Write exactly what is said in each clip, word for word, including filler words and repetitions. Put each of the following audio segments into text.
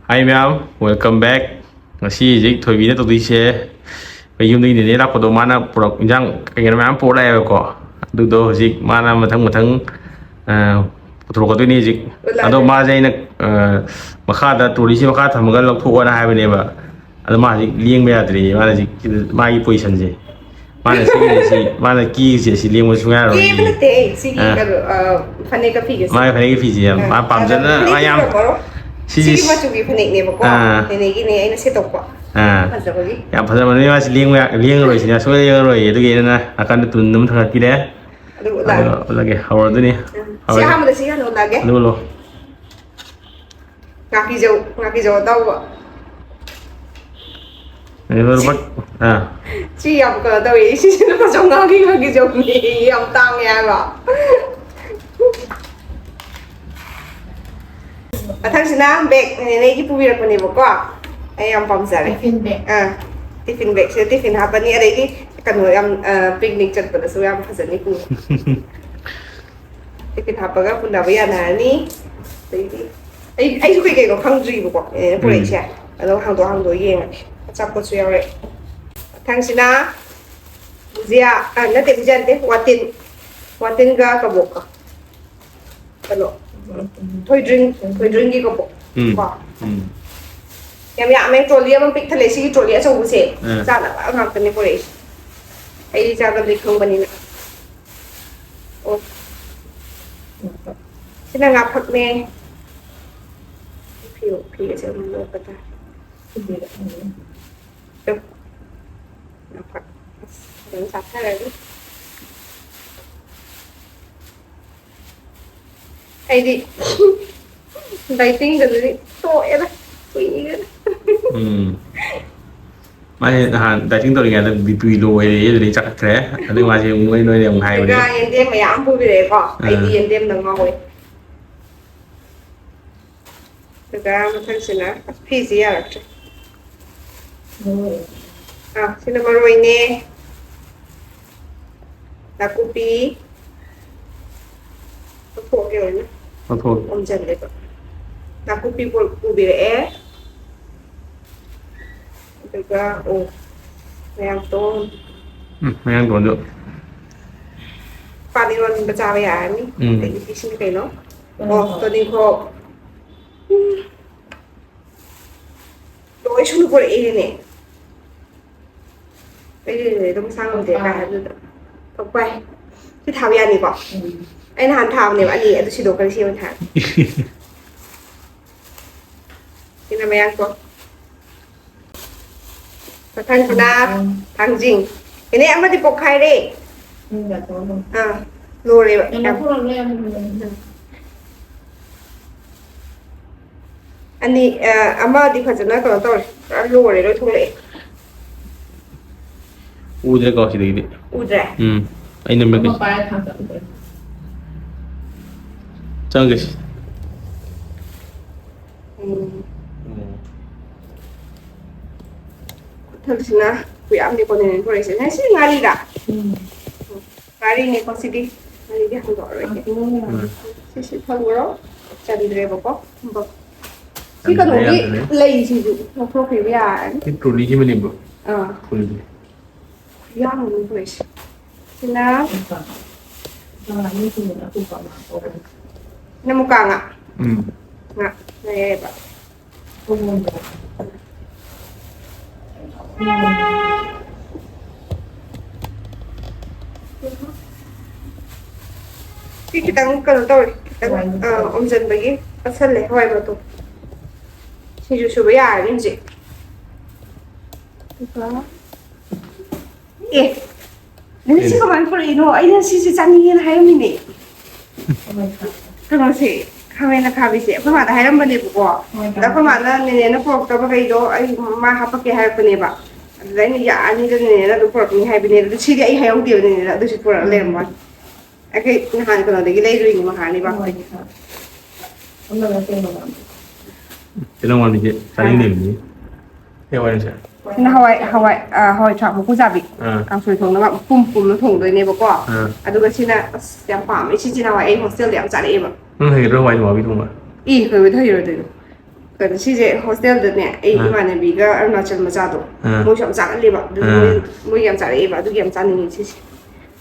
Hi ꯃꯌꯥꯝ, welcome back. ꯉꯁꯤ ꯍꯧꯖꯤꯛ ꯊꯣꯏꯕꯤꯅ ꯇꯧꯗꯣꯏꯁꯦ, ꯑꯩꯈꯣꯏ ꯌꯨꯝꯗꯒꯤ ꯅꯦꯅꯦ ꯂꯥꯛꯄꯗꯣ ꯃꯥꯅ ꯄꯨꯔꯛ, ꯏꯟꯖꯥꯡ ꯀꯩ ꯀꯩꯅꯣ ꯃꯌꯥꯝ ꯄꯨꯔꯛ ꯂꯥꯛꯑꯦꯕꯀꯣ꯫ ꯑꯗꯨꯗꯣ ꯍꯧꯖꯤꯛ ꯃꯥꯅ ꯃꯊꯪ ꯃꯊꯪ, ꯑ, ꯄꯨꯊꯣꯔꯛꯀꯗꯣꯏꯅꯤ ꯍꯧꯖꯤꯛ꯫ ꯎꯠꯂꯛꯑꯒꯦ꯫ ꯑꯗꯣ ꯃꯥꯁꯦ ꯑꯩꯅ, ꯑ, ꯃꯈꯥꯗ ꯇ꯭ꯔꯣꯂꯤꯁꯤ ꯃꯈꯥ ꯊꯝꯃꯒ ꯂꯧꯊꯣꯛꯑꯣꯅ ꯍꯥꯏꯕꯅꯦꯕ꯫ ꯑꯗꯣ ꯃꯥ ꯍꯧꯖꯤꯛ ꯂꯦꯡꯕ ꯌꯥꯗ꯭ꯔꯦꯌꯦ꯫ ꯃꯥꯅ ꯍꯧꯖꯤꯛ ꯃꯥꯒꯤ ꯄꯣꯖꯤꯁꯟꯁꯦ꯫ ꯃꯥꯅ ꯁꯦꯠꯂꯤꯁꯦ ꯁꯤ, ꯃꯥꯅ ꯀꯦꯔꯤꯁꯦ ꯁꯤ ꯂꯦꯡꯕ ꯁꯨꯡꯌꯥ ꯌꯥꯔꯣꯏ꯫ ꯀꯦꯕ ꯅꯠꯇꯦ, ꯁꯤꯒꯤ ꯑꯥ꯫ ꯀꯩꯅꯣ, ꯑ, ꯐꯅꯦꯛꯀ ꯐꯤꯒꯁꯦ꯫ ꯃꯥꯒꯤ ꯐꯅꯦꯛꯀꯤ ꯐꯤꯁꯦ ꯌꯥꯝ, ꯑꯥ, ꯃꯥ ꯄꯥꯝꯖꯅ, ꯐꯅꯦꯛ ꯃꯥ ꯌꯥꯝ, ꯄꯨꯔꯛꯄꯔꯣ? ꯁꯤꯁꯦ ꯁꯤꯒꯤ ꯁꯤ-, ꯃꯆꯨꯒꯤ ꯐꯅꯦꯛꯅꯦꯕꯀꯣ꯫ ꯑꯥ꯫ ꯐꯅꯦꯛꯀꯤꯅꯦ ꯑꯩꯅ ꯁꯦꯠꯇꯣꯛꯄ꯫ ꯑꯥ꯫ ꯐꯖꯕꯒꯤ꯫ ꯌꯥꯝ ꯐꯖꯕꯅꯤ, ꯃꯥꯁꯤ ꯂꯦꯡꯕ ꯌꯥ-, ꯂꯦꯡꯉꯔꯣꯏ ꯁꯤꯅ, ꯁꯨꯡꯂꯦꯡ ꯂꯦꯡꯉꯔꯣꯏ꯫ ꯑꯗꯨꯒꯤ ꯑꯩꯅ ꯅꯥꯀꯟꯗ ꯇꯨꯟ ꯑꯃ ꯊꯥꯡꯒꯠꯄꯤꯔꯦ꯫ ꯑꯗꯨ ꯎꯠꯂꯛꯑꯒꯦ꯫ ꯑꯗꯨꯒ ꯎꯠꯂꯒꯦ, ꯍꯧꯔꯗꯣꯏꯅꯤ꯫ ꯎꯝ꯫ ꯁꯤ ꯍꯧꯔꯒꯦ꯫ ꯑꯍꯥꯟꯕꯗ ꯁꯤ ꯍꯥꯟꯅ ꯎꯠꯂꯛꯑꯒꯦ꯫ ꯑꯗꯨ ꯎꯠꯂꯣ꯫ ꯉꯥꯀꯤꯖꯧ, ꯉꯥꯀꯤꯖꯧ ꯑꯇꯥꯎꯕ꯫ ꯑꯗꯨꯒ ꯂꯨꯄꯥ-, ꯑꯥ꯫ ꯁꯤ ꯌꯥꯝ ꯀꯩꯅꯣ ꯇꯧꯋꯦ, ꯁꯤꯁꯦ ꯂꯨꯄꯥ ꯆꯥꯝꯃꯉꯥꯒꯤ ꯉꯥꯀꯤꯖꯧꯅꯦ, ꯌꯥꯝ ꯇꯥꯡꯉꯦ ꯍꯥꯏꯕ꯫ ꯃꯊꯪꯁꯤꯅ ꯕꯦꯒꯅꯦ, ꯑꯩꯒꯤ ꯄꯨꯕꯤꯔꯛꯄꯅꯦꯕꯀꯣ, ꯑꯩ ꯌꯥꯝ ꯄꯥꯝꯖꯔꯦ꯫ Tiffin bag꯫ ꯑꯥ, tiffin bagꯁꯦ tiffin ꯍꯥꯞꯄꯅꯤ, ꯑꯗꯩꯗꯤ ꯀꯩꯅꯣ ꯌꯥꯝ, ꯑ, picnic ꯆꯠꯄꯗꯁꯨ ꯌꯥꯝ ꯐꯖꯅꯤ ꯄꯨꯕ꯫ Tiffin ꯍꯥꯞꯄꯒ ꯄꯨꯅꯕ ꯌꯥꯅꯔꯅꯤ꯫ ꯑꯗꯩꯗꯤ ꯑꯩ, ꯑꯩꯁꯨ ꯀꯩ ꯀꯩꯅꯣ ꯈꯪꯗ꯭ꯔꯤꯕꯀꯣ, ꯅꯦꯅꯦꯅ ꯎꯝ꯫ ꯄꯨꯔꯛꯏꯁꯦ꯫ ꯑꯗꯣ ꯍꯥꯡꯗꯣꯛ ꯍꯥꯡꯗꯣꯛ ꯌꯦꯡꯉꯒꯦ꯫ ꯑꯆꯥꯄꯣꯠꯁꯨ ꯌꯥꯎꯔꯛꯑꯦ꯫ ꯃꯊꯪꯁꯤꯅ ꯕꯨꯖꯤꯌꯥ, ꯑ, ꯅꯠꯇꯦ, ꯕꯨꯖꯤꯌꯥ ꯅꯠꯇꯦ, ꯋꯥꯇꯤꯟ꯫ ꯋꯥꯇꯤꯟꯒ ꯀꯕꯣꯛꯀ꯫ ꯀꯩꯅꯣ, ꯊꯣꯏꯗ꯭ꯔꯤꯡ, ꯊꯣꯏꯗ꯭ꯔꯤꯡꯒꯤ ꯀꯕꯣꯛ꯫ ꯎꯝ꯫ ꯀꯣ꯫ ꯎꯝ꯫ ꯌꯥꯝ ꯌꯥꯝꯃꯦ, trolley ꯑꯃ ꯄꯤꯛ ꯊꯜꯂꯦ꯫ ꯁꯤꯒꯤ trolley ꯑꯆꯧꯕꯁꯦ ꯑꯥ꯫ ꯆꯥꯅꯕ ꯉꯥꯛꯇꯅꯦ ꯄꯨꯔꯛꯏꯁꯦ꯫ ꯑꯩꯗꯤ ꯆꯥꯒꯜꯂꯤ ꯈꯪꯕꯅꯤꯅ꯫ ꯑꯣ꯫ ꯁꯤꯅ ꯉꯥꯐꯛꯅꯦ꯫ ꯐꯤ, ꯐꯤꯒꯁꯦ ꯑꯃꯨꯛ ꯂꯧꯔꯛꯄ ꯇꯥꯔꯦ꯫ ꯉꯥꯐꯛ꯫ ꯑꯁ, ꯐꯖꯅ ꯆꯥꯊꯔꯅꯤ꯫ ꯑꯩꯗꯤ dietingꯗꯨꯗꯤ ꯇꯣꯛꯑꯦꯗ, ꯀꯨꯏꯔꯦꯗ꯫ ꯎꯝ꯫ ꯃꯥꯁꯦ ꯅꯍꯥꯟ dieting ꯇꯧꯔꯤꯉꯩꯗ BP low ꯑꯣꯏꯔꯛꯑꯦ, ꯑꯗꯨꯗꯩ ꯆꯥꯈꯠꯈ꯭ꯔꯦ꯫ ꯑꯗꯨꯒ ꯃꯥꯁꯦ ꯑꯃꯨꯛ ꯅꯣꯏ ꯅꯣꯏꯅ ꯑꯃꯨꯛ ꯍꯥꯏꯕꯅꯦ꯫ ꯀꯀꯥ ꯌꯦꯟꯗꯦꯝ ꯃꯌꯥꯝ ꯄꯨꯕꯤꯔꯛꯑꯦꯀꯣ꯫ ꯑꯩꯗꯤ ꯑꯥ꯫ ꯌꯦꯟꯗꯦꯝꯗ ꯉꯥꯎꯋꯦ꯫ ꯑꯗꯨꯒ ꯃꯊꯪꯁꯤꯅ, ꯑꯁ, ꯐꯤꯁꯤ ꯌꯥꯔꯛꯇ꯭ꯔꯦ꯫ ꯃꯔꯣꯏ꯫ ꯑꯥ, ꯁꯤꯅ ꯃꯔꯣꯏꯅꯦ꯫ ꯅꯥꯀꯨꯞꯄꯤ꯫ ꯂꯧꯊꯣꯛꯑꯒꯦ ꯂꯣꯏꯅ꯫ ꯂꯧꯊꯣꯛ꯫ ꯌꯣꯝꯁꯤꯜꯂꯦꯕ꯫ ꯅꯥꯀꯨꯞꯄꯤ ꯄꯨ- ꯄꯨꯕꯤꯔꯛꯑꯦ꯫ ꯑꯗꯨꯒ, ꯑꯣ, ꯃꯌꯥꯡꯇꯣꯟ꯫ ꯎꯝ, ꯃꯌꯥꯡ ꯇꯣꯟꯗꯨ꯫ ꯄꯥꯟ ꯏꯔꯣꯟꯕ ꯆꯥꯕ ꯌꯥꯔꯅꯤ꯫ ꯎꯝ꯫ ꯑꯗꯒꯤ ꯁꯤꯅ ꯀꯩꯅꯣ? ꯑꯣ, ꯇꯣꯅꯤꯡꯈꯣꯛ꯫ ꯎꯝ꯫ ꯂꯣꯏ ꯁꯨꯅ ꯄꯨꯔꯛꯏꯅꯦ꯫ ꯑꯩ ꯑꯗꯨꯝ ꯁꯥ ꯉꯝꯗꯦ ꯀꯥꯏ ꯍꯥꯏꯕꯗꯨꯗ꯫ ꯊꯣꯛꯄꯥꯏ꯫ ꯁꯤ ꯊꯥꯕ ꯌꯥꯅꯤꯀꯣ? ꯑꯩ ꯅꯍꯥꯟ ꯊꯥꯕꯅꯦꯕ ꯑꯅꯤ, ꯑꯗꯨ ꯁꯤꯗꯣꯛꯈ꯭ꯔꯦ, ꯁꯤ ꯑꯣꯏꯅ ꯊꯥꯔꯦ꯫ ꯁꯤꯅ ꯃꯌꯥꯡꯇꯣꯟ꯫ ꯃꯊꯪꯁꯤꯅ ꯊꯥꯡꯖꯤꯡ꯫ ꯏꯅꯦ, ꯑꯃꯗꯤ ꯄꯣꯛꯈꯥꯏꯔꯦ꯫ ꯑꯥ, ꯂꯣꯏꯔꯦꯕ꯫ ꯑꯅꯤ, ꯑ, ꯑꯃꯗꯤ ꯐꯖꯅ ꯀꯩꯅꯣ ꯇꯧꯔꯦ꯫ ꯄꯨꯔꯥ ꯂꯣꯏꯔꯦ, ꯂꯣꯏ ꯊꯣꯛꯂꯛꯑꯦ꯫ ꯎꯗ꯭ꯔꯦꯀꯣ ꯁꯤꯗꯒꯤꯗꯤ꯫ ꯎꯗ꯭ꯔꯦ? ꯎꯝ꯫ ꯑꯩ ꯅꯝꯕꯔ ꯀꯩ? ꯆꯪꯒꯦ ꯁꯤ꯫ ꯎꯝ꯫ ꯃꯊꯪꯁꯤꯅ ꯈꯨꯌꯥꯝꯅꯤꯀꯣ ꯅꯦꯅꯦ ꯄꯨꯔꯛꯏꯁꯦ꯫ ꯅꯦ, ꯁꯤ ꯉꯥꯔꯤꯔꯥ? ꯎꯝ꯫ ꯉꯥꯔꯤꯅꯦꯀꯣ ꯁꯤꯗꯤ꯫ ꯉꯥꯔꯤꯗꯤ ꯍꯥꯡꯗꯣꯛꯑꯔꯣꯏꯒꯦ꯫ ꯎꯝ꯫ ꯁꯤꯁꯤ ꯊꯝꯈ꯭ꯔꯣ꯫ ꯆꯟꯗ꯭ꯔꯦꯕꯀꯣ꯫ ꯁꯤ ꯆꯟꯗ꯭ꯔꯦ, ꯀꯩꯅꯣꯒꯤ ꯌꯥꯗ꯭ꯔꯦ꯫ ꯂꯩꯁꯤꯁꯨ ꯂꯧꯊꯣꯛꯈꯤꯕ ꯌꯥꯔꯅꯤ꯫ ꯁꯤ ꯇ꯭ꯔꯣꯂꯤꯒꯤ ꯃꯅꯤꯡꯗꯣ꯫ ꯑꯥ꯫ ꯐꯨꯜꯒꯤ꯫ ꯌꯥꯝ ꯑꯃ ꯄꯨꯔꯛꯏꯁꯦ꯫ ꯁꯤꯅ ꯁꯤꯅ ꯃꯨꯀꯥ ꯉꯥ꯫ ꯎꯝ꯫ ꯉꯥ ꯂꯩꯔꯦꯕ꯫ ꯁꯤ ꯈꯤꯇꯪ ꯀꯩꯅꯣ ꯇꯧꯔꯦ, ꯈꯤꯇꯪ, ꯑ, ꯎꯝꯖꯟꯕꯒꯤ ꯄꯠꯁꯜꯂꯦ ꯍꯋꯥꯏ ꯃꯇꯣꯟ꯫ ꯁꯤꯡꯖꯨ ꯁꯨꯕ ꯌꯥꯔꯅꯤ ꯍꯧꯖꯤꯛ꯫ ꯑꯗꯨꯒ ꯑꯦ, ꯅꯪ ꯁꯤ ꯀꯃꯥꯏꯅ ꯄꯨꯔꯛꯏꯅꯣ? ꯑꯩꯅ ꯁꯤꯁꯦ ꯆꯥꯅꯤꯡꯉꯦꯅ ꯍꯥꯏꯔꯝꯃꯤꯅꯦ꯫ ꯀꯩꯅꯣꯁꯦ, ꯈꯥꯃꯦꯟ ꯑꯈꯥꯕꯤꯁꯦ ꯑꯩꯈꯣꯏ ꯃꯥꯗ ꯍꯥꯏꯔꯝꯕꯅꯦꯕꯀꯣ꯫ ꯑꯗ ꯑꯩꯈꯣꯏ ꯃꯥꯅ ꯅꯦꯅꯦꯅ ꯄꯨꯔꯛꯇꯕꯈꯩꯗꯣ ꯑꯩ ꯃꯥ ꯍꯥꯄꯛꯀꯦ ꯍꯥꯏꯔꯛꯄꯅꯦꯕ꯫ ꯑꯗꯨꯗ ꯑꯩꯅ ꯌꯥꯔꯅꯤꯗ ꯅꯦꯅꯦꯅ ꯑꯗꯨꯝ ꯄꯨꯔꯛꯅꯤ ꯍꯥꯏꯕꯅꯦ꯫ ꯑꯗꯨ ꯁꯤꯗꯤ ꯑꯩ ꯍꯥꯏꯍꯧꯗꯦꯕ ꯅꯦꯅꯦꯗ, ꯑꯗꯨꯁꯨ ꯄꯨꯔꯛ ꯂꯩꯔꯝꯕ ꯋꯥꯅꯤ꯫ ꯑꯩꯈꯣꯏ ꯅꯍꯥꯟ ꯀꯩꯅꯣꯗꯒꯤ ꯂꯩꯔꯨꯏꯅꯦ ꯃꯍꯥꯔꯥꯅꯤ ꯕꯥꯛꯇꯒꯤ꯫ ꯇꯤꯜꯍꯧ ꯃꯔꯨꯁꯦ ꯆꯥꯅꯤꯡꯗꯦꯕꯅꯤ꯫ ꯀꯩ ꯋꯥꯔꯤꯁꯦ? ꯁꯤꯅ ꯍꯋꯥꯏ, ꯍꯋꯥꯏ, ꯑ, ꯍꯋꯥꯏ ꯊ꯭ꯔꯥꯛ ꯃꯀꯨ ꯆꯥꯕꯤ꯫ ꯑꯥ꯫ ꯀꯥꯡꯁꯣꯏ ꯊꯣꯡꯅꯕ ꯄꯨꯝ ꯄꯨꯝꯅ ꯊꯣꯡꯗꯣꯏꯅꯦꯕꯀꯣ꯫ ꯑꯥ꯫ ꯑꯗꯨꯒ ꯁꯤꯅ, ꯑꯁ, ꯌꯥꯝ ꯄꯥꯝꯃꯦ꯫ ꯁꯤꯁꯤ ꯅꯍꯥꯟꯋꯥꯏ ꯑꯩ ꯍꯣꯁꯇꯦꯜꯗ ꯌꯥꯝ ꯆꯥꯔꯛꯑꯦꯕ꯫ ꯅꯪ ꯍꯩꯒꯗ꯭ꯔꯣ ꯍꯋꯥꯏ ꯊꯣꯡꯕ ꯊꯣꯡꯕ? ꯏ ꯀꯩꯅꯣ ꯊꯣꯏꯔꯣꯏꯗꯣꯏꯅꯣ? ꯀꯩꯅꯣ, ꯁꯤꯁꯦ ꯍꯣꯁꯇꯦꯜꯗꯅꯦ, ꯑꯩ ꯑꯥ꯫ ꯏꯃꯥꯟꯅꯕꯤꯒ ꯑꯔꯨꯅꯥꯆꯜ ꯃꯆꯥꯗꯣ, ꯑꯥ꯫ ꯃꯣꯏꯁꯨ ꯌꯥꯝ ꯆꯥꯒꯜꯂꯦꯕ, ꯑꯗꯨ ꯑꯥ꯫ ꯃꯣꯏ, ꯃꯣꯏ ꯌꯥꯝ ꯆꯥꯔꯛꯑꯦꯕ, ꯑꯗꯨꯒꯤ ꯌꯥꯝ ꯆꯥꯅꯤꯡꯉꯦ ꯁꯤꯁꯦ꯫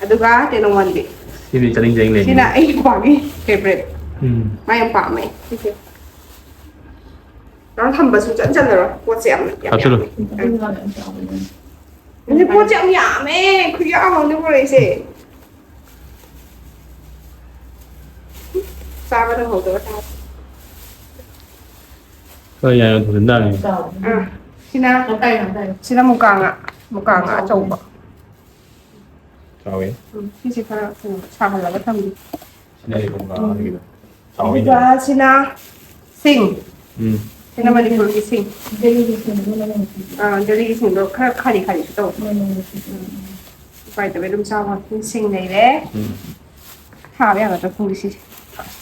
ꯑꯗꯨꯒ ꯇꯦꯅꯧꯋꯥꯟꯕꯤ꯫ ꯁꯤꯗꯤ ꯆꯥꯅꯤꯡ ꯆꯥꯅꯤꯡ ꯂꯩꯅꯤ꯫ ꯁꯤꯅ ꯑꯩ ꯅꯨꯄꯥꯒꯤ ꯐꯦꯕꯔꯦꯠ꯫ ꯎꯝ꯫ ꯃꯥ ꯌꯥꯝ ꯄꯥꯝꯃꯦ ꯁꯤꯁꯦ꯫ ꯅꯪ ꯊꯝꯕ ꯁꯨꯡꯆꯟ ꯆꯜꯂꯔꯣꯏ, ꯄꯣꯠꯁꯦ ꯌꯥꯝ, ꯌꯥꯝ ꯍꯥꯞꯆꯜꯂꯨ꯫ ꯌꯥꯝꯃꯦ꯫ ꯑꯗꯨ ꯄꯣꯠꯁꯦ ꯌꯥꯝ ꯌꯥꯝꯃꯦ, ꯈꯨꯌꯥꯝ ꯑꯃꯅꯦ ꯄꯨꯔꯛꯏꯁꯦ꯫ ꯆꯥꯕ ꯅꯪꯍꯧꯗꯕ ꯇꯥꯔꯦ꯫ ꯍꯣꯏ, ꯌꯥꯏ, ꯑꯗꯨ ꯇꯥꯔꯦ꯫ ꯑꯥ, ꯁꯤꯅ, ꯁꯤꯅ ꯃꯨꯀꯥ ꯉꯥ, ꯃꯨꯀꯥ ꯉꯥ ꯑꯆꯧꯕ꯫ ꯆꯥꯎꯋꯦ꯫ ꯎꯝ, ꯁꯤꯁꯦ ꯈꯔ ꯀꯩꯅꯣ ꯁꯥꯍꯜꯂꯒ ꯊꯝꯒꯦ꯫ ꯁꯤꯅ ꯑꯩ ꯀꯣꯡꯒ꯭ꯔꯥ ꯎꯝ꯫ ꯑꯃꯒꯤꯗꯣ꯫ ꯆꯥꯎꯋꯦ꯫ ꯑꯗꯨꯒ ꯁꯤꯅ ꯁꯤꯡ꯫ ꯎꯝ꯫ ꯁꯤꯅ ꯃꯅꯤꯄꯨꯔꯒꯤ ꯁꯤꯡ꯫ ꯗꯦꯜꯂꯤꯒꯤ ꯁꯤꯡ ꯑꯗꯨꯅ ꯃꯅꯤꯄꯨꯔꯒꯤ꯫ ꯑꯥ, ꯗꯦꯜꯂꯤꯒꯤ ꯁꯤꯡꯗꯣ ꯈꯔ ꯈꯥꯔꯤ ꯈꯥꯔꯤꯁꯨ ꯇꯧꯕ꯫ ꯃꯅꯤꯄꯨꯔꯒꯤ ꯁꯤꯡ꯫ ꯎꯝ꯫ ꯎꯄꯥꯏ ꯂꯩꯇꯕꯩ ꯑꯗꯨꯝ ꯆꯥꯕ ꯋꯥꯅꯤ꯫ ꯁꯤꯡ ꯂꯩꯔꯦ꯫ ꯎꯝ꯫ ꯊꯥꯕ ꯌꯥꯒꯗ꯭ꯔꯥ ꯈꯪꯗꯦ ꯁꯤꯁꯦ꯫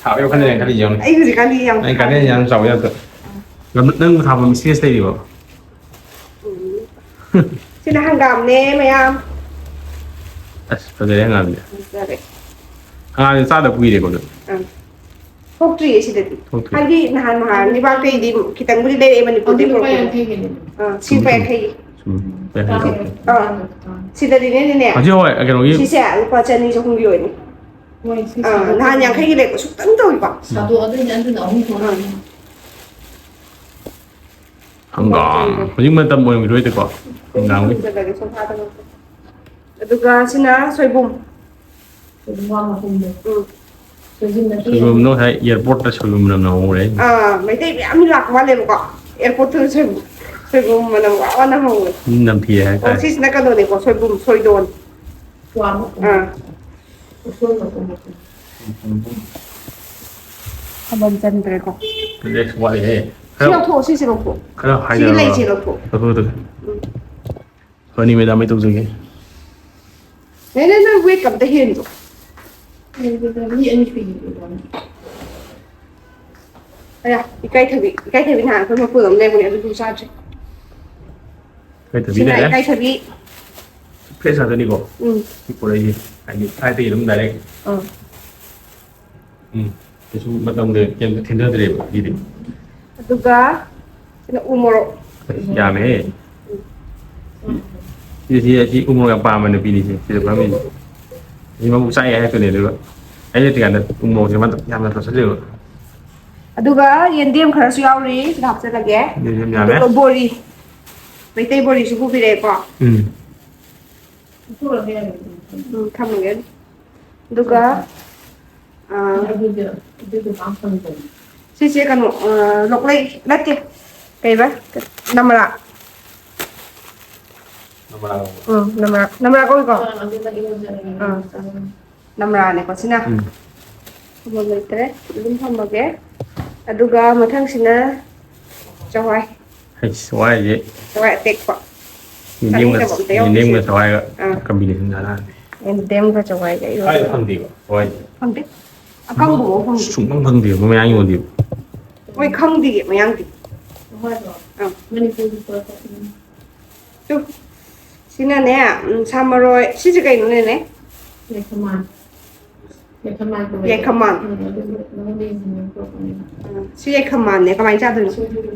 ꯊꯥꯕ ꯌꯥꯝ ꯈꯜꯂꯦ, ꯈꯜꯂꯤ ꯌꯦꯡꯉꯨꯅꯦ꯫ ꯑꯩ ꯍꯧꯖꯤꯛꯀꯥꯟꯗꯤ ꯌꯥꯝ ꯑꯩ ꯀꯥꯟꯅ ꯌꯥꯝ ꯆꯥꯎ ꯌꯥꯗ꯭ꯔꯥ? ꯅꯪ, ꯅꯪ ꯊꯥꯕ ꯃꯤꯁꯦꯁ ꯂꯩꯔꯤꯕꯣ? ꯎꯝ꯫ ꯁꯤꯅ ꯍꯪꯒꯥꯝꯅꯦ ꯃꯌꯥꯝ꯫ ꯑꯁ, ꯐꯖꯔꯦ ꯍꯪꯒꯥꯝꯗꯤ꯫ ꯐꯖꯔꯦ꯫ ꯍꯪꯒꯥꯝꯗꯤ ꯆꯥꯗ ꯀꯨꯏꯔꯦꯀꯣ ꯑꯗꯨ? ꯑꯪ꯫ ꯊꯣꯛꯇ꯭ꯔꯤꯌꯦ ꯁꯤꯗꯗꯤ꯫ ꯊꯣꯛꯇ꯭ꯔꯤ꯫ ꯍꯥꯏꯗꯤ ꯅꯍꯥꯟ ꯃꯍꯥꯟ ꯂꯩꯕꯥꯛꯇꯩꯗꯤ ꯈꯤꯇꯪꯕꯨꯗꯤ ꯂꯩꯔꯛꯑꯦ ꯃꯅꯤꯄꯨꯔꯗꯩ ꯑꯗꯨ ꯂꯨꯄꯥ ꯄꯨꯔꯛꯄꯗꯣ꯫ ꯌꯥꯡꯈꯩꯒꯤꯅꯦ꯫ ꯑꯥ, ꯁꯤ ꯂꯨꯄꯥ ꯌꯥꯡꯈꯩꯒꯤ꯫ ꯆꯨꯝꯃꯤ꯫ ꯂꯨꯄꯥ ꯌꯥꯡꯈꯩ꯫ ꯑꯥ꯫ ꯁꯤꯗꯗꯤꯅꯦ, ꯅꯦꯅꯦ꯫ ꯍꯧꯖꯤꯛ ꯍꯣꯏ, ꯀꯩꯅꯣꯒꯤ ꯁꯤꯁꯦ ꯂꯨꯄꯥ ꯆꯅꯤ ꯆꯍꯨꯝꯒꯤ ꯑꯣꯏꯅꯤ꯫ ꯍꯣꯏ, ꯁꯤ ꯑꯥ, ꯁꯥꯗꯣꯛ-, ꯅꯍꯥꯟ ꯌꯥꯡꯈꯩꯒꯤ ꯂꯩꯔꯛꯄ ꯁꯨꯛꯇꯪ ꯇꯧꯏꯀꯣ꯫ ꯁꯥꯗꯣꯛꯑꯗꯣꯏꯅꯦ, ꯑꯗꯨꯅ ꯑꯍꯨꯝ ꯊꯣꯛꯑꯅꯤ꯫ ꯑꯥ꯫ ꯍꯪꯒꯥꯝ꯫ ꯍꯧꯖꯤꯛ ꯃꯇꯝ ꯑꯣꯏꯔꯝꯈꯤꯔꯣꯏꯗꯀꯣ? ꯍꯪꯒꯥꯝꯒꯤ꯫ ꯑꯗꯨꯒ ꯁꯤꯅ ꯁꯣꯏꯕꯨꯝ꯫ ꯁꯣꯏꯕꯨꯝ ꯋꯥ ꯃꯄꯨꯝꯗꯣ꯫ ꯎꯝ꯫ ꯁꯣꯏꯕꯨꯝ ꯅꯠꯇꯦ꯫ ꯁꯣꯏꯕꯨꯝꯗꯣ ꯉꯁꯥꯏ airport ꯇ ꯁꯣꯏꯕꯨꯝ ꯃꯅꯝ ꯅꯝꯍꯧꯔꯦ꯫ ꯑꯥ, ꯃꯩꯇꯩ ꯃꯌꯥꯝ ꯂꯥꯛꯄ ꯃꯥꯜꯂꯦꯕꯀꯣ꯫ Airport ꯇꯨꯗ ꯁꯣꯏꯕꯨꯝ, ꯁꯣꯏꯕꯨꯝ ꯃꯅꯝ ꯋꯥ ꯋꯥ ꯅꯝꯍꯧꯋꯦ꯫ ꯃꯤ ꯅꯝꯊꯤꯌꯦ ꯍꯥꯏꯇꯥꯔꯦ꯫ ꯑꯣ, ꯁꯤꯁꯤꯅ ꯀꯩꯅꯣꯅꯦꯀꯣ, ꯁꯣꯏꯕꯨꯝ, ꯁꯣꯏꯗꯣꯟ꯫ ꯋꯥ ꯃꯄꯨꯝ꯫ ꯑꯥ꯫ ꯎꯁꯣꯏ ꯃꯄꯨꯝ ꯃꯄꯨꯝ꯫ ꯊꯝꯐꯝ ꯆꯟꯗ꯭ꯔꯦꯀꯣ꯫ Next ꯋꯥꯠꯂꯤꯍꯦ꯫ ꯁꯤ ꯈꯔ, ꯂꯧꯊꯣꯛꯑꯣ, ꯁꯤꯁꯦ ꯂꯧꯊꯣꯛꯑꯣ꯫ ꯈꯔ ꯁꯤꯒꯤ ꯍꯥꯏꯗꯔꯣ꯫ ꯂꯩꯁꯦ ꯂꯧꯊꯣꯛꯑꯣ꯫ ꯂꯧꯊꯣꯛꯑꯣ, ꯂꯧꯊꯣꯛꯑꯣ꯫ ꯎꯝ꯫ ꯐꯅꯤ, madam, ꯑꯩ ꯇꯧꯖꯒꯦ꯫ ꯅꯦ, ꯅꯦ, ꯅꯪ wig ꯑꯝꯇ ꯍꯦꯟꯗꯣ꯫ ꯃꯤ ꯑꯅꯤ ꯁꯨꯏ꯫ ꯑꯌꯥ, ꯏꯀꯥꯏꯊꯕꯤ, ꯏꯀꯥꯏꯊꯕꯤ ꯅꯍꯥꯟ ꯑꯩꯈꯣꯏ ꯃꯄꯨꯗ ꯑꯃ ꯂꯩꯕꯅꯦ, ꯑꯗꯨꯁꯨ ꯆꯥꯗ꯭ꯔꯤ꯫ ꯏꯀꯥꯏꯊꯕꯤ ꯁꯤꯅ ꯂꯩꯔꯦ꯫ ꯏꯀꯥꯏꯊꯕꯤ꯫ Fresh ꯉꯥꯛꯇꯅꯤꯀꯣ? ꯎꯝ꯫ ꯁꯤ ꯄꯨꯔꯛꯏꯁꯦ꯫ ꯍꯥꯏꯗꯤ site ꯇꯒꯤ ꯑꯗꯨꯝ direct꯫ ꯑꯥ꯫ ꯎꯝ꯫ ꯀꯩꯁꯨ ꯃꯇꯝꯗ ꯀꯩꯝꯇ ꯊꯤꯟꯊꯗ꯭ꯔꯦꯕ ꯁꯤꯗꯤ꯫ ꯑꯗꯨꯒ ꯁꯤꯅ ꯎ ꯃꯣꯔꯣꯛ꯫ ꯑꯁ, ꯌꯥꯝꯃꯦꯍꯦ꯫ ꯁꯤ, ꯁꯤ, ꯁꯤ ꯎ ꯃꯣꯔꯣꯛ ꯌꯥꯝ ꯄꯥꯝꯕ ꯅꯨꯄꯤꯅꯤꯁꯦ ꯁꯤꯗ ꯐꯝꯃꯤꯁꯦ꯫ ꯁꯤ ꯃꯕꯨꯛ ꯆꯥꯛꯑꯦ ꯍꯥꯏꯔꯛꯇꯣꯏꯅꯦ ꯑꯗꯨꯒ꯫ ꯑꯩ ꯂꯩꯇ꯭ꯔꯤꯀꯥꯟꯗ ꯎ ꯃꯣꯔꯣꯛꯁꯦ ꯃꯥ ꯌꯥꯝꯅ ꯇꯣꯠꯁꯤꯜꯂꯦꯕ꯫ ꯑꯗꯨꯒ ꯌꯦꯟꯗꯦꯝ ꯈꯔꯁꯨ ꯌꯥꯎꯔꯤ ꯁꯤꯗ ꯍꯥꯞꯆꯤꯜꯂꯒꯦ꯫ ꯌꯦꯟꯗꯦꯝ ꯌꯥꯝꯃꯦ꯫ ꯑꯗꯨꯒ ꯕꯣꯔꯤ꯫ ꯃꯩꯇꯩ ꯕꯣꯔꯤꯁꯨ ꯄꯨꯕꯤꯔꯛꯑꯦꯀꯣ꯫ ꯎꯝ꯫ ꯎꯝ, ꯊꯝꯃꯒꯦ꯫ ꯑꯗꯨꯒ ꯑꯥ, ꯁꯤꯁꯦ ꯀꯩꯅꯣ, ꯑꯥ, ꯂꯣꯛꯂꯩ ꯅꯠꯇꯦ, ꯀꯩꯕ? ꯅꯝꯔꯥ꯫ ꯅꯝꯔꯥ꯫ ꯎꯝ, ꯅꯝꯔꯥ, ꯅꯝꯔꯥ ꯀꯧꯏꯀꯣ? ꯑꯥ, ꯅꯝꯔꯥꯅꯦꯀꯣ ꯁꯤꯅ꯫ ꯎꯝ꯫ ꯊꯝꯐꯝ ꯂꯩꯇ꯭ꯔꯦ, ꯑꯗꯨꯝ ꯊꯝꯃꯒꯦ꯫ ꯑꯗꯨꯒ ꯃꯊꯪꯁꯤꯅ ꯆꯋꯥꯏ꯫ ꯍꯩꯁ, ꯆꯋꯥꯏꯁꯦ꯫ ꯆꯋꯥꯏ ꯑꯇꯦꯛꯄ꯫ ꯌꯦꯟꯗꯦꯝꯒ, ꯆꯥꯅꯤꯡꯗꯕ ꯑꯝꯇ ꯌꯥꯎꯗꯦ ꯌꯦꯟꯗꯦꯝꯒ ꯁꯤꯗ꯫ ꯆꯋꯥꯏꯒ ꯑꯥ꯫ Combination ꯆꯥꯟꯅꯔꯅꯤ꯫ ꯌꯦꯟꯗꯦꯝꯒ ꯆꯋꯥꯏꯒ ꯏꯔꯣꯟꯕ꯫ ꯀꯥꯏꯗ ꯐꯪꯗꯦꯕ ꯆꯋꯥꯏꯁꯦ? ꯐꯪꯗꯦ꯫ ꯑꯀꯪꯕꯐꯥꯎ ꯐꯪꯗꯦ꯫ ꯁꯨꯡꯐꯪ ꯐꯪꯗꯦꯕ, ꯃꯣꯏ ꯃꯌꯥꯡ ꯌꯣꯟꯗꯦꯕ꯫ ꯃꯣꯏ ꯈꯪꯗꯦꯌꯦ ꯃꯌꯥꯡꯗꯤ꯫ ꯑꯥ꯫ ꯇꯨ, ꯁꯤꯅꯅꯦ, ꯎꯝ, ꯁꯥ ꯃꯔꯣꯏ꯫ ꯁꯤꯁꯦ ꯀꯩꯅꯣ, ꯅꯦꯅꯦ? ꯌꯥꯏꯈꯃꯥꯟ꯫ ꯌꯥꯏꯈꯃꯥꯟ꯫ ꯎꯝ, ꯁꯤ ꯌꯥꯏꯈꯃꯥꯟꯅꯦ꯫ ꯀꯃꯥꯏꯅ ꯆꯥꯗꯣꯏꯅꯣ?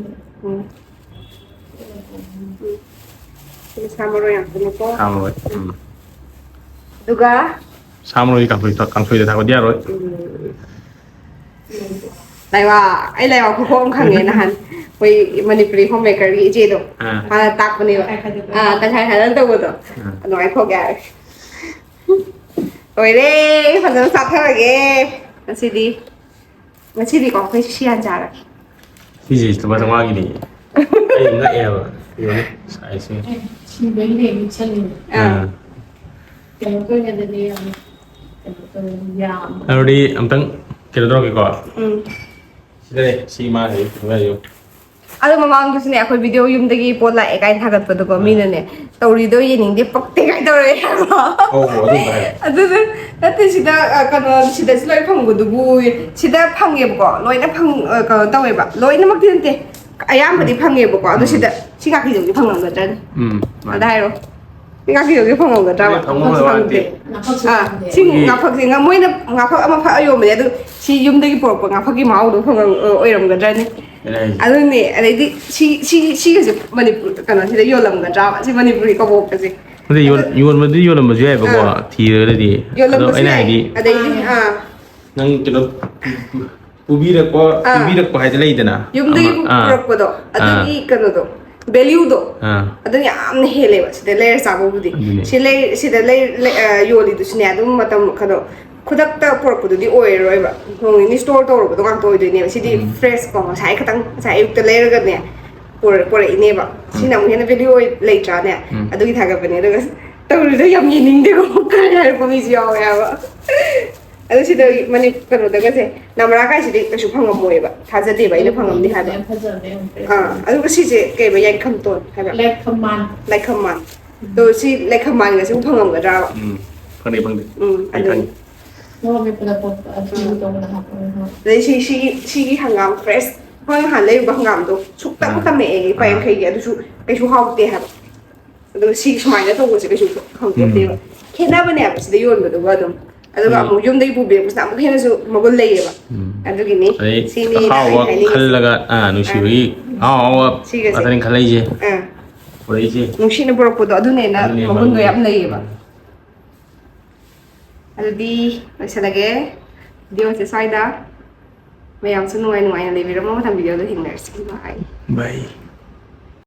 ꯎꯝ꯫ ꯁꯤ ꯁꯥ ꯃꯔꯣꯏ ꯉꯥꯛꯇꯅꯤꯀꯣ꯫ ꯁꯥ ꯃꯔꯣꯏ꯫ ꯎꯝ꯫ ꯑꯗꯨꯒ ꯁꯥ ꯃꯔꯣꯏ ꯀꯥꯡꯁꯣꯏ ꯊꯥꯛ-, ꯀꯥꯡꯁꯣꯏꯗ ꯊꯥꯛꯄꯗꯤ ꯌꯥꯔꯣꯏ꯫ ꯎꯝ꯫ ꯂꯥꯏꯋꯥ, ꯑꯩ ꯂꯥꯏꯋꯥ ꯈꯨꯈꯣꯛ ꯑꯃ ꯈꯪꯉꯦ ꯅꯍꯥꯟ꯫ ꯑꯩꯈꯣꯏ ꯃꯅꯤꯄꯨꯔꯤ home makerꯒꯤ ꯏꯆꯦꯗꯣ꯫ ꯑꯥ꯫ ꯃꯥꯅ ꯇꯥꯛꯄꯅꯦꯕ꯫ ꯑꯥ, ꯇꯪꯈꯥꯏ ꯈꯥꯏꯗꯣꯛ ꯇꯧꯕꯗꯣ꯫ ꯑꯥ꯫ ꯑꯗꯨꯃꯥꯏꯅ ꯈꯣꯛ ꯌꯥꯔꯦ꯫ ꯂꯣꯏꯔꯦ, ꯐꯖꯅ ꯆꯥꯊꯔꯒꯦ ꯉꯁꯤꯗꯤ꯫ ꯉꯁꯤꯗꯤꯀꯣ, ꯑꯩꯈꯣꯏ ꯁꯤ ꯍꯥꯟ ꯆꯥꯔꯒꯦ꯫ ꯁꯤꯁꯦ ꯂꯨꯄꯥ ꯆꯥꯝꯃꯉꯥꯒꯤꯅꯦ꯫ ꯑꯩ ꯉꯛꯑꯦꯕ꯫ ꯌꯦꯡꯉꯨꯅꯦ, sizeꯁꯦ꯫ ꯑꯦ, ꯁꯤꯕꯩꯅꯦ ꯃꯤꯠꯁꯟꯂꯤꯅꯦ꯫ ꯑꯥ꯫ ꯑꯥ꯫ ꯀꯩꯅꯣ ꯇꯧꯔꯤꯉꯩꯗꯗꯤ ꯌꯥꯝ ꯀꯩꯅꯣ ꯇꯧꯋꯦ, ꯌꯥꯝ ꯑꯗꯨꯗꯤ ꯑꯝꯇꯪ ꯀꯩꯅꯣ ꯇꯧꯔꯒꯦꯀꯣ꯫ ꯎꯝ꯫ ꯁꯤꯗꯅꯦ, ꯁꯤ ꯃꯥ ꯍꯧꯖꯤꯛ ꯊꯝꯃ ꯂꯩꯌꯨ꯫ ꯑꯗꯣ ꯃꯃꯥꯡꯗꯁꯨꯅꯦ, ꯑꯩꯈꯣꯏ video ꯌꯨꯝꯗꯒꯤ ꯄꯣꯠ ꯂꯥꯛꯑꯦ ꯀꯥꯏꯅ ꯊꯥꯒꯠꯄꯗꯀꯣ, ꯑꯥ꯫ ꯃꯤꯅꯅꯦ, "ꯇꯧꯔꯤꯗꯣ ꯌꯦꯡꯅꯤꯡꯗꯦ, ꯄꯛꯇꯦ" ꯀꯥꯏꯅ ꯇꯧꯔꯛꯑꯦ ꯍꯥꯏꯕ꯫ ꯑꯧ, ꯑꯗꯨꯝꯕ ꯍꯥꯏ꯫ ꯑꯗꯨꯗ ꯅꯠꯇꯦ, ꯁꯤꯗ, ꯑ, ꯀꯩꯅꯣ, ꯁꯤꯗꯁꯨ ꯂꯣꯏ ꯐꯪꯕꯗꯨꯕꯨ, ꯁꯤꯗ ꯐꯪꯉꯦꯕꯀꯣ, ꯂꯣꯏꯅ ꯐꯪ-, ꯑ, ꯀꯩꯅꯣ ꯇꯧꯋꯦꯕ, ꯂꯣꯏꯅꯃꯛꯇꯤ ꯅꯠꯇꯦ, ꯑꯌꯥꯝꯕꯗꯤ ꯎꯝ꯫ ꯐꯪꯉꯦꯕꯀꯣ, ꯑꯗꯣ ꯎꯝ꯫ ꯁꯤꯗ ꯁꯤ ꯉꯥꯀꯤꯖꯧꯗꯤ ꯐꯪꯉꯝꯒꯗ꯭ꯔꯅꯦ? ꯎꯝ, ꯃꯥꯅꯦ꯫ ꯑꯗ ꯍꯥꯏꯔꯣ, ꯁꯤ ꯉꯥꯀꯤꯖꯧꯗꯤ ꯐꯪꯉꯝꯒꯗ꯭ꯔꯕ? ꯁꯤꯗꯤ ꯐꯪꯉꯝꯒꯗ꯭ꯔꯕ? ꯐꯪꯗꯦ꯫ ꯉꯥꯐꯛꯁꯨ ꯑꯥ, ꯐꯪꯗꯦ꯫ ꯁꯤ ꯑꯩꯈꯣꯏꯒꯤ ꯉꯥꯐꯛꯁꯦ, ꯉꯥ-, ꯃꯣꯏꯅ ꯉꯥꯐꯛ ꯑꯃꯈꯛ ꯌꯣꯟꯕꯅꯦ, ꯑꯗꯨ ꯁꯤ ꯌꯨꯝꯗꯒꯤ ꯄꯨꯔꯛꯄ ꯉꯥꯐꯛꯀꯤ ꯃꯍꯥꯎꯗꯣ ꯐꯪꯉꯝ-, ꯑꯣꯏꯔꯝꯒꯗ꯭ꯔꯅꯦ? ꯑꯗꯨꯅꯦ, ꯑꯗꯩꯗꯤ ꯁꯤ ꯁꯤ ꯁꯤꯒꯁꯦ ꯃꯅꯤꯄꯨꯔ ꯀꯩꯅꯣꯁꯤꯗ ꯌꯣꯜꯂꯝꯒꯗ꯭ꯔꯥꯕ, ꯁꯤ ꯃꯅꯤꯄꯨꯔꯒꯤ ꯀꯕꯣꯛꯀꯁꯦ? ꯑꯗꯩ ꯌꯣꯟꯕꯗꯤ ꯌꯣꯜꯂꯝꯕꯁꯨ ꯌꯥꯏꯕꯀꯣ, ꯊꯤꯔꯒꯗꯤ. ꯑꯗꯣ ꯑꯩꯅ ꯍꯥꯏꯗꯤ, ꯑꯗꯩꯗꯤ ꯑꯥ ꯅꯪ ꯀꯩꯅꯣ ꯄꯨꯕꯤꯔꯛꯄ, ꯄꯤꯕꯤꯔꯛꯄ ꯍꯥꯏꯗ ꯂꯩꯗꯅ. ꯌꯨꯝꯗꯒꯤ ꯄꯨꯔꯛꯄꯗꯣ, ꯑꯗꯨꯒꯤ ꯀꯩꯅꯣꯗꯣ, ꯚꯦꯂ꯭ꯌꯨꯗꯣ, ꯑꯗꯨꯅ ꯌꯥꯝꯅ ꯍꯦꯜꯂꯦꯕ ꯁꯤꯗ ꯂꯩꯔ ꯆꯥꯕꯕꯨꯗꯤ. ꯁꯤ ꯂꯩ ꯁꯤꯗ ꯂꯩ ꯂꯩ-, ꯑ, ꯌꯣꯜꯂꯤꯗꯨꯁꯨꯅꯦ, ꯑꯗꯨꯝ ꯃꯇꯝ ꯀꯩꯅꯣ, ꯈꯨꯗꯛꯇ ꯄꯨꯔꯛꯄꯗꯨꯗꯤ ꯑꯣꯏꯔꯔꯣꯏꯕ. ꯅꯣꯡ ꯅꯤꯅꯤ ꯁ꯭ꯇꯣꯔ ꯇꯧꯔꯨꯕꯗꯣ ꯉꯥꯛꯇ ꯑꯣꯏꯗꯣꯏꯅꯦꯕ. ꯁꯤꯗꯤ ꯐ꯭ꯔꯦꯁ ꯀꯣ, ꯉꯁꯥꯏ ꯈꯛꯇꯪ, ꯉꯁꯥꯏ ꯑꯌꯨꯛꯇ ꯂꯩꯔꯒꯅꯦ, ꯄꯨꯔ-, ꯄꯨꯔꯛꯏꯅꯦꯕ. ꯁꯤꯅ ꯑꯃꯨꯛ ꯍꯦꯟꯅ ꯚꯦꯂ꯭ꯌꯨ ꯑꯣꯏ ꯂꯩꯇ꯭ꯔꯥꯅꯦ? ꯑꯗꯨꯒꯤ ꯊꯥꯒꯠꯄꯅꯦ. ꯑꯗꯨꯒ ꯇꯧꯔꯤꯗꯣ ꯌꯥꯝ ꯌꯦꯡꯅꯤꯡꯗꯦꯀꯣ ꯀꯥꯏ ꯍꯥꯏꯔꯛꯄ ꯃꯤꯁꯨ ꯌꯥꯎꯋꯦ ꯍꯥꯏꯕ. ꯑꯗꯨ ꯁꯤꯗ ꯃꯅꯤ-, ꯀꯩꯅꯣꯗꯒꯁꯦ, ꯅꯝꯔꯥ ꯀꯥꯏꯁꯤꯗꯤ ꯀꯩꯁꯨ ꯐꯪꯉꯝꯃꯣꯏꯕ, ꯊꯥꯖꯗꯦꯕ ꯑꯩꯅ ꯐꯪꯉꯝꯅꯤ ꯍꯥꯏꯕ. ꯌꯥꯝ ꯐꯖꯕꯅꯦ, ꯌꯥꯝ ꯐꯖꯕꯅꯦ. ꯑꯥ, ꯑꯗꯨꯒ ꯁꯤꯁꯦ ꯀꯩꯕ, ꯌꯥꯏꯈꯝꯇꯣꯟ ꯍꯥꯏꯕ? ꯂꯥꯏꯈꯝꯃꯥꯟ. ꯂꯥꯏꯈꯝꯃꯥꯟ. ꯑꯗꯣ ꯁꯤ ꯂꯥꯏꯈꯝꯃꯥꯟꯒꯁꯦ ꯑꯃꯨꯛ ꯐꯪꯉꯝꯒꯗ꯭ꯔꯥꯕ? ꯎꯝ, ꯐꯪꯗꯦ, ꯐꯪꯗꯦ. ꯎꯝ, ꯑꯩ ꯑꯗꯨꯅꯤ. ꯈꯪꯉꯦ. ꯃꯣꯔꯣꯛ ꯃꯦꯠꯄꯗ ꯄꯣꯞꯄ ꯑꯗꯨ ꯇꯧꯕꯗ ꯍꯥꯞꯄꯒ ꯍꯣꯏ. ꯑꯗꯩ ꯁꯤ ꯁꯤꯒꯤ ꯁꯤꯒꯤ ꯍꯪꯒꯥꯝ ꯐ꯭ꯔꯦꯁ, ꯑꯩꯈꯣꯏ ꯅꯍꯥꯟ ꯂꯩꯔꯨꯕ ꯍꯪꯒꯥꯝꯗꯣ ꯁꯨꯛꯇꯛ ꯇꯝꯃꯛꯑꯦ ꯂꯨꯄꯥ ꯌꯥꯡꯈꯩꯒꯤ, ꯑꯗꯨꯁꯨ ꯀꯩꯁꯨ ꯍꯥꯎꯇꯦ ꯍꯥꯏꯕ. ꯑꯗꯣ ꯁꯤ ꯁꯨꯃꯥꯏꯅ ꯇꯧꯕꯁꯦ ꯀꯩꯁꯨ ꯍꯥꯎꯄꯣꯠꯇꯦꯕ. ꯈꯦꯠꯅꯕꯅꯦꯕ ꯁꯤꯗ ꯌꯣꯟꯕꯗꯨꯒ ꯑꯗꯨꯝ. ꯑꯗꯨꯒ ꯑꯃꯨꯛ ꯌꯨꯝꯗꯒꯤ ꯄꯨꯕꯤꯔꯛꯄꯁꯤꯅ ꯑꯃꯨꯛ ꯍꯦꯟꯅꯁꯨ ꯃꯒꯨꯟ ꯂꯩꯌꯦꯕ. ꯑꯗꯨꯒꯤꯅꯤ ꯑꯗꯩ ꯁꯤꯅꯤ ꯑꯍꯥꯎꯕ ꯑꯩꯅ ꯍꯥꯏꯅꯤꯡꯉꯤꯁꯦ. ꯈꯜꯂꯒ, ꯑꯥ, ꯅꯨꯡꯁꯤꯕꯒꯤ ꯑꯍꯥꯎ ꯑꯍꯥꯎꯕ ꯁꯤꯒꯁꯦ. ꯉꯥꯛꯇꯅꯤ ꯈꯜꯂꯛꯏꯁꯦ. ꯑꯥ. ꯄꯨꯔꯛꯏꯁꯦ. ꯅꯨꯡꯁꯤꯅ ꯄꯨꯔꯛꯄꯗꯣ ꯑꯗꯨꯅ ꯍꯦꯟꯅ ꯑꯗꯨꯅ ꯍꯦꯟꯅ ꯃꯒꯨꯟꯗꯣ ꯃꯒꯨꯟ ꯌꯥꯝ ꯂꯩ. ꯂꯩꯌꯦꯕ. ꯑꯗꯨꯗꯤ ꯂꯣꯏꯁꯤꯜꯂꯒꯦ ꯚꯤꯗꯤꯑꯣꯁꯦ ꯁ꯭ꯋꯥꯏꯗ. ꯃꯌꯥꯝꯁꯨ ꯅꯨꯡꯉꯥꯏ ꯅꯨꯡꯉꯥꯏꯅ ꯂꯩꯕꯤꯔꯝꯃꯣ. ꯃꯊꯪ ꯚꯤꯗꯤꯑꯣꯗ ꯊꯦꯡꯅꯔꯁꯤ. ꯕꯥꯏ. ꯕꯥꯏ.